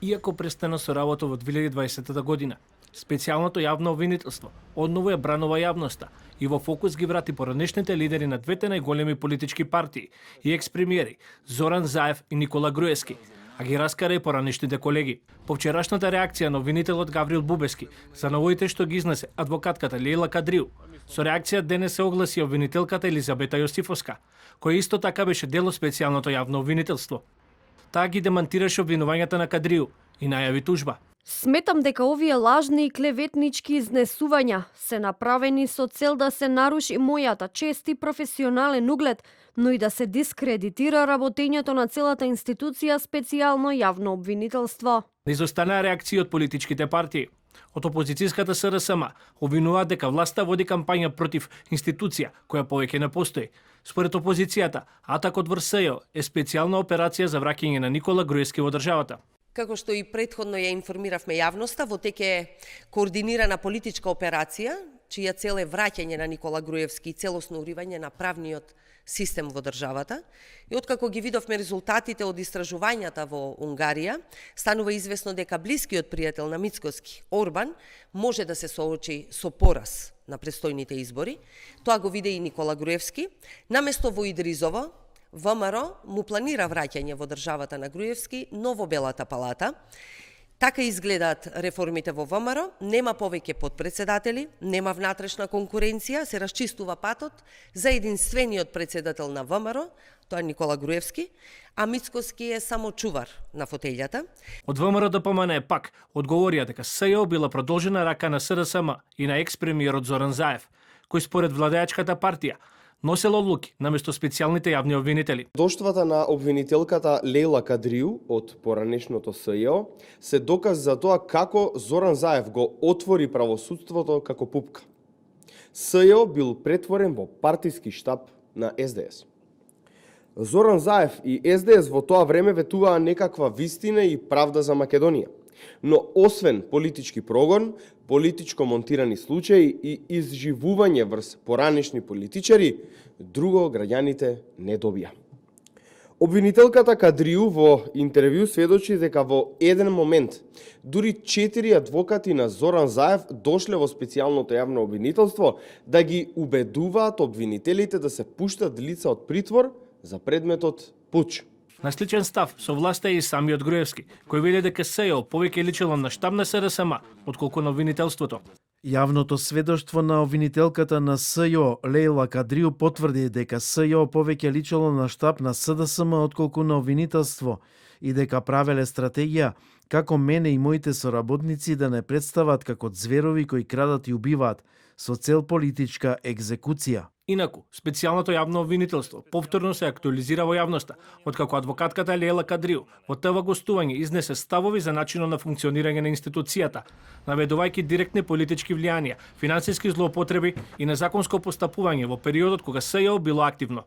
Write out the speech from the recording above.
Иако престана со работа во 2020 година, специјалното јавно обвинителство одново ја бранува јавноста и во фокус ги врати поранешните лидери на двете најголеми политички партии и екс-премиери Зоран Заев и Никола Груевски, а ги раскара и поранешните колеги. По вчерашната реакција на обвинителот Гаврил Бубески за новоите што ги изнесе адвокатката Лејла Кадриу, со реакција денес се огласи обвинителката Елизабета Јосифовска, која исто така беше дел од специјалното јавно обвинителство. Таа ги демантираше обвинувањата на Кадриу и најави тужба. Сметам дека овие лажни и клеветнички изнесувања се направени со цел да се наруши мојата чест и професионален углед, но и да се дискредитира работењето на целата институција специјално јавно обвинителство. Не изостанаа реакции од политичките партии. Од опозицијската СРСМ обвинуваат дека власта води кампања против институција која повеќе не постои. Според опозицијата, атакот врз СЈО е специјална операција за враќање на Никола Груевски во државата. Како што и претходно ја информиравме јавноста, во тек е координирана политичка операција, чија цел е враќање на Никола Груевски и целосно уривање на правниот систем во државата. И откако ги видовме резултатите од истражувањата во Унгарија, станува известно дека блискиот пријател на Мицкоски, Орбан, може да се соочи со пораз на престојните избори. Тоа го виде и Никола Груевски. Наместо во Идризово, ВМРО му планира враќање во државата на Груевски, но во Белата палата. Така изгледаат реформите во ВМРО, нема повеќе подпредседатели, нема внатрешна конкуренција, се расчистува патот за единствениот председател на ВМРО, тоа е Никола Груевски, а Мицкоски е само чувар на фотелјата. Од ВМРО ДПМН пак одговорија дека СЈО била продолжена рака на СРСМ и на екс-премиерот Зоран Заев, кој според владеачката партија носел одлуки наместо специјалните јавни обвинители. Доштвата на обвинителката Лејла Кадриу од поранешното СЈО се доказ за тоа како Зоран Заев го отвори правосудството како пупка. СЈО бил претворен во партиски штаб на СДС. Зоран Заев и СДС во тоа време ветуваа некаква вистина и правда за Македонија. Но освен политички прогон, политичко монтирани случаи и изживување врз поранешни политичари, друго граѓаните не добија. Обвинителката Кадриу во интервју сведочи дека во еден момент дури 4 адвокати на Зоран Заев дошле во специјалното јавно обвинителство да ги убедуваат обвинителите да се пуштат лица од притвор за предметот пуч. На сличен став со власта е и самиот Груевски, кој вели дека СЈО повеќе личело на штаб на СРСМ отколку на обвинителството. Јавното сведоштво на обвинителката на СЈО Лејла Кадриу потврди дека СЈО повеќе личело на штаб на СДСМ отколку на обвинителство и дека правеле стратегија како мене и моите соработници да не представат како зверови кои крадат и убиваат со цел политичка екзекуција. Инаку, специјалното јавно обвинителство повторно се актуализира во јавноста, откако адвокатката Лејла Кадриу во ТВ гостување изнесе ставови за начинот на функционирање на институцијата, наведувајќи директни политички влијанија, финансиски злоупотреби и незаконско постапување во периодот кога СЈО било активно.